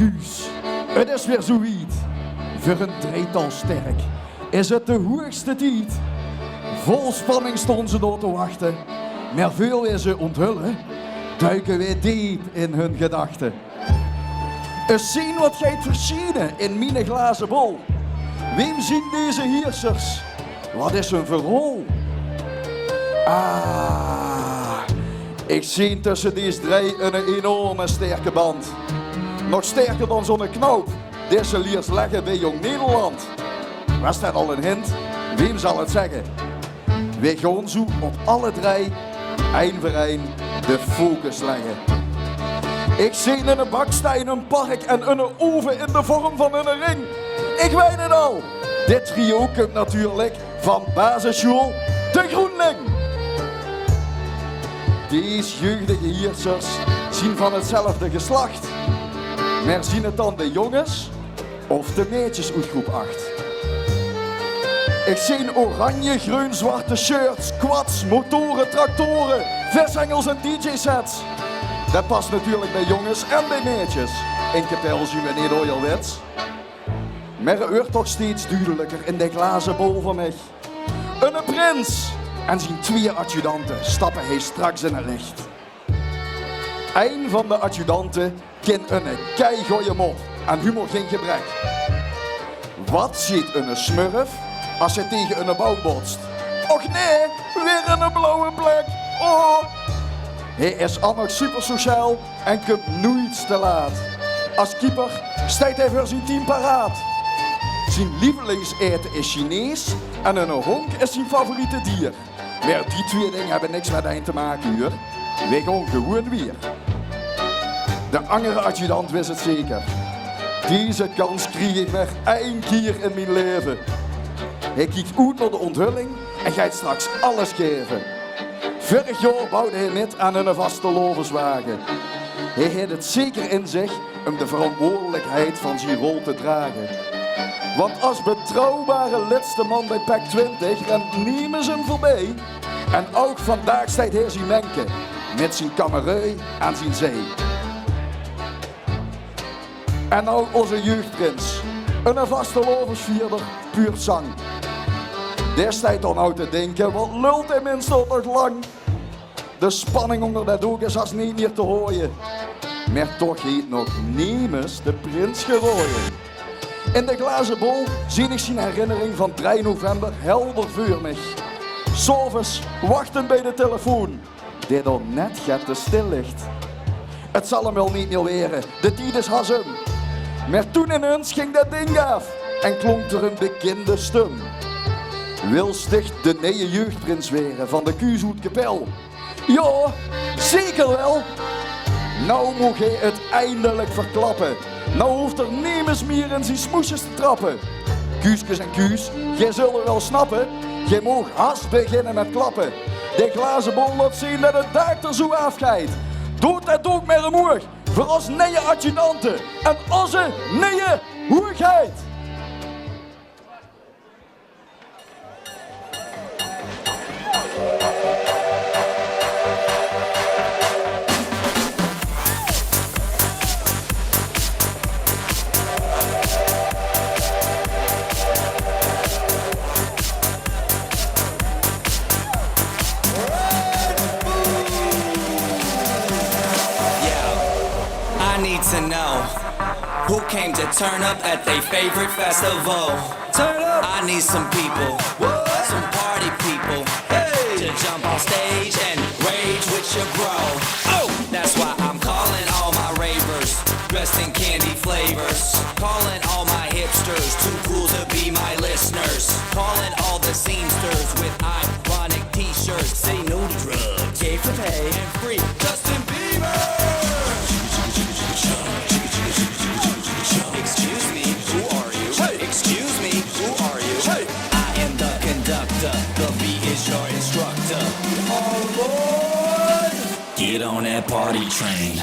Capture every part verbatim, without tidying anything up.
Kuus. Het is weer zoe wied. Veur ein drietal sterk is het de hoegste tied. Vol spanning staon ze dao te wachte. Mer veurdat veer ze onthulle, duike veer deep in hun gedachte. Ens zeen wat geit versjiene in miene glaze bol. Wem zeen deze hiersers? Wat is hun verhaol? Ah, ich zeen tösse dees drei eine enorme sterke band. Nog sterker dan zoe'ne knoop dae se liers legge bie Jong Nederland. Waas det al ein hint? Wem zal het zegge? Veer gaon zoe op alle drei, ein veur ein, de focus legge. Ich zeen eine baksteen, ein park en eine ove in de vorm van eine ring. Ich weit het al. Dit trio kump natuurlik van basissjoel De Groenling. Dees jeugdige hiersers zeen van hetzelfde geslach. Mer zeen het dan de jonges of de maedjes oet groep acht? Ich zeen oranje, greun, zwarte shirts, quads, motore, traktore, vishengels en dj-sets. Det pas natuurlik bie jonges en bie maedjes. In Kepèl zeen veer neet ouderwets. Mer het wuuert toch steeds duudeliker in de glaze bol van mich. Eine prins en zien twieë adjudante stappe hie straks in het lech. Ein van de adjudante kin eine keigoje mop en humor gein gebrek. Wat zeet eine smurf as hae tege eine boum botst? Och nae, weer eine blauwe plek. Oh. Hae is ouch nog supersociaal en kump noeits te laat. As keeper steit hae veur zien team paraat. Zien lievelingsaete is Chinees en eine honk is zien favoriete dier. Mer die twieë dinger höbbe niks mitein te make, huur. Veer gaon gewoeën wiejer. De angere adjudant wis het zeker. Deze kans krieg ich mer ein kier in mien laeve. Hae kiek oet nao de onthulling en geit straks alles gaeve. Vurrig jaor bouwde hae mit aan eine vastelaoveswage. Hae haet het zeker in zich um de verantwoordelikheid van zien rol te drage. Want as betrouwbare lètste man bie PEC twintig rent nemes um veurbie. En ouch vandaag steit hae zien menke mit zien kammerui aan zien zij. En noe ózze jeugdprins, eine vastelaovesvierder puur zang. Dae steit d'r noe te dinke: wat lult dae mins toch lang? De spanning ónger det dook is haos neet mier te haoje. Mer toch haet nog nemes de prins geraoje. In de glaze bol zeen ich zien herinnering van drei november helder veur mich. 's Aoves wachtend bie de telefoon, dae dao net get te stil ligt. Het zal 'm waal neet mier waere, de tied is haos um. Mer toen inens ging det ding aaf en klonk d'r ein bekinde stum: Wils dich de nieje jeugdprins waere van de Kuus oet Kepèl? Jao, zeker waal. Noe maag hae het eindelik verklappe. Noe hoof d'r nemes mier in zien smoesjes te trappe. Kuuskes en Kuus, geer zult het waal snappe. Geer maag haos beginne mit klappe. De glaze bol laot zeen det het daak d'r zoe aafgeit. Doot det dook mer omhoeg veur ós nieje adjudante en ózze nieje hoegheid. Yeah, I need to know who came to turn up at their favorite festival. Turn up. I need some people, what? Some party people, hey, to jump on stage and rage with your bro. Oh, that's why I'm calling all my ravers, dressed in candy flavors. Calling all my hipsters, too cool to be my listeners. Calling all the scenesters with ironic t-shirts. Say no to drugs, gay for pay, and free Justin Bieber. Excuse me, who are you? Hey! Excuse me, who are you? Hey! I am the conductor. The beat is your instructor. Oh Lord! Get on that party train.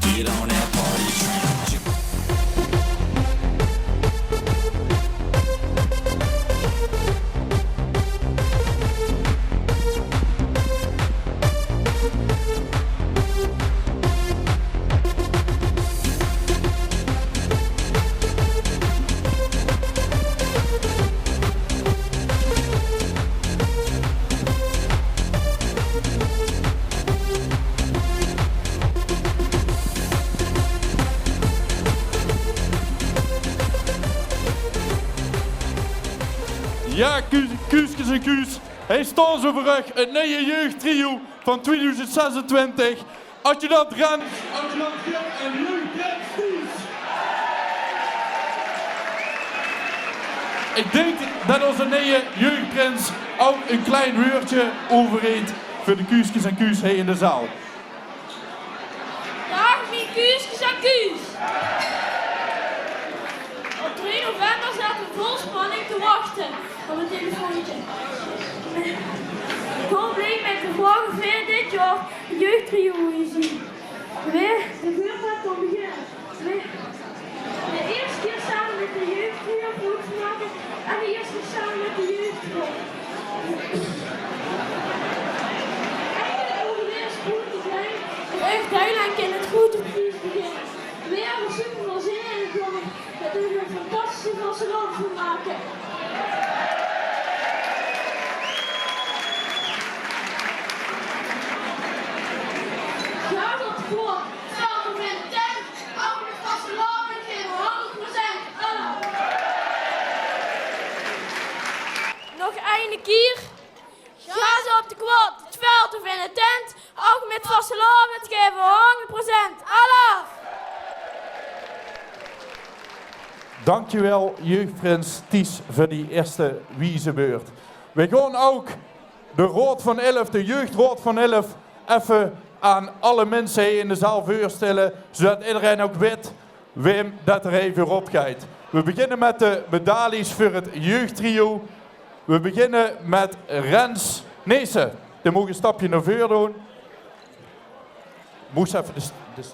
Get on that party train. Jao, Kuus-, Kuuskes en Kuus, hie staon ze veur uch, 't neje jeugdtrio van tweeduizend zesentwintig. Adjudant Rens. Adjudant Rens en jeugdprins Ties. Ich dink det ózze neje jeugdprins ouch ein klein wäördje euver haet veur de Kuuskes en Kuus hie in de zaal. Daag, mien Kuuskes en Kuus. Op drie november zaote v'r vol spanning te wachte op 't telefoontje. Veer kónne blik mit de vraog of veer dit jaor 't jeugdtrio hie zeen. Veer, de veurpret kóns beginne. Veer, de ierste kier same mit de jeugdtrio vlogs make en de ierste kier same mit de jeugdgroep. Eigelik hoofde veer ós good te zeen. Ech, Thailand kin 't good op Ties beginne. Veer höbbe super väöl zin in, ich geloof det veer d'r ein fantastische vastelaovend van make. Gaas op de vloer, veld of in de tent, ouch mit vastelaovend gaeve v'r hóngerd procent alaaf. Nog eine kier. Gaas op de quad, 't veld of in de tent, ouch mit vastelaovend gaeve v'r hóngerd procent alaaf. Dankjewel, jeugdprins Ties, veur die ierste wieze wäörd. Veer gaon ouch de Raod van Elf, de Jeugdraod van Elf, effe aan alle minse hie in de zaal veurstelle, zoedet ederein ouch wit wae det d'r hie veurop geit. Veer beginne mit de medailles veur 't jeugdtrio. Veer beginne mit Rens Neese. Dae maag ein stapje nao veur doon. Mós effe de s-, de s-,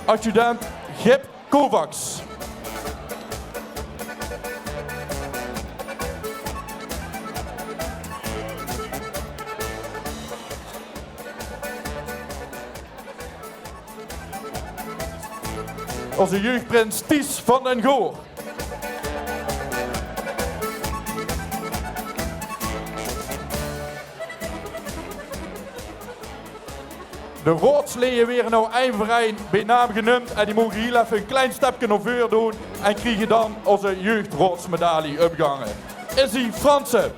Adjudant Gip Kovacs. Ózze jeugdprins Ties van den Goor. De raodslede waere noe ein veur ein bie naam geneump en die moge hiel effe ein klein stepke nao veur doon en kriege dan ózze jeugdraodsmedaille ómgehange. Izzy Fransen.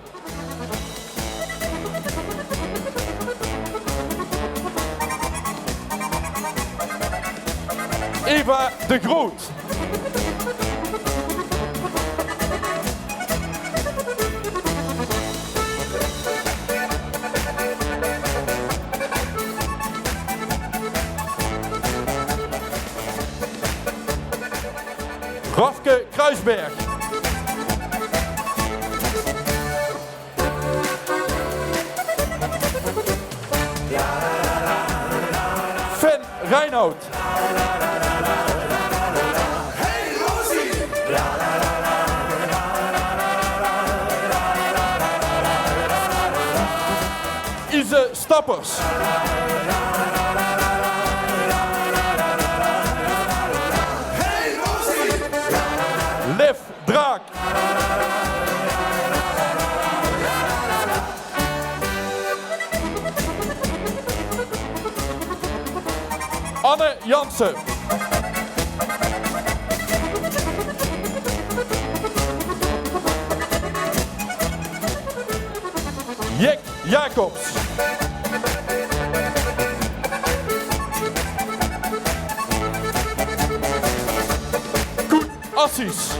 Eva de Groot. Rafke Kruisberg. Finn Reinoud. Ise Stappers. Liv Draak. Anne Jansen. Jik Jacobs. Koen Assis.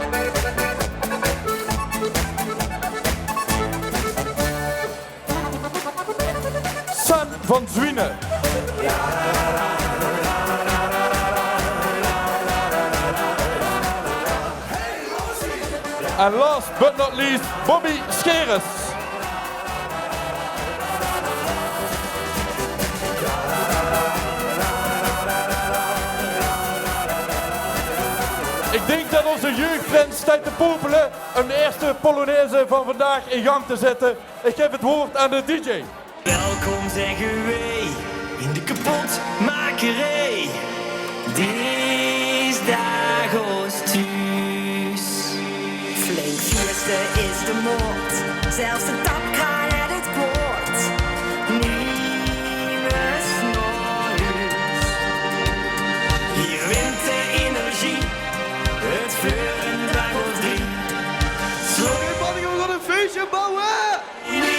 San van Zwiene. En last but not least, Bobby Scheres. Ik dink det ózze jeugdprins steit te popele om de eerste polonaise van vandaag in gang te zette. Ik geef het woord aan de D J. Welkom zegge weej in de kapotmakeree. Dit is Dagos Thuus. Flink fieste is de mood, zelfs de tapkraan het het kood. Ze bouwen!